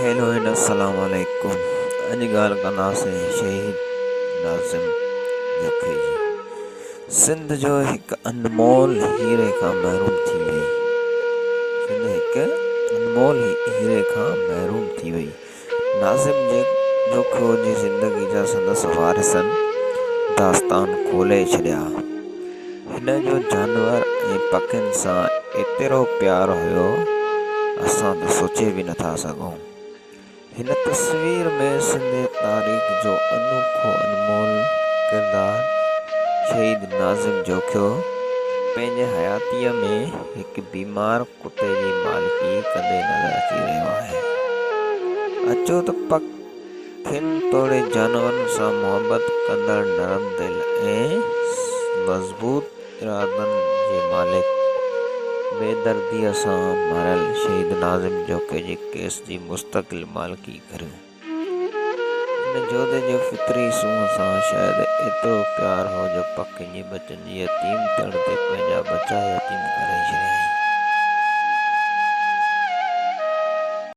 Hello and السلام عليڪم اڄ ڳالهه ڪنداسين شهيد ناظم جوکي جي سنڌ جو هڪ انمول هيري کان محروم ٿي وئي سنڌ هڪ انمول هيري کان محروم ٿي وئي ناظم جوکيو جي زندگي جا سندس وارثن داستان کولي ڇڏيا هن جو جانور ۽ پکين سان ايترو پيار هيو، اسان ته سوچي به نٿا سگهون. هن تصوير ۾ سنڌي تاريخ جو انوکو انمول ڪردار شهيد ناظم جوکيو پنهنجي حياتيء ۾ هڪ بيمار ڪتي جي مالڪي ڪندي نظر اچي رهيو آهي. اچو ته پک. پکين توڙي جانورن سان محبت ڪندڙ نرم دل ۽ مضبوط ارادن جي مالڪ بي درديء سان ماريل شهيد ناظم جوکيي جي ڪيس جي مستقل مالڪي ڪريون. هن جوڌي جو فطري سونهن سان شايد ايترو پيار هو جو پکين جي ٻچن جي يتيم ٿيڻ تي پنهنجا ٻچا يتيم ڪري ڇڏيائين.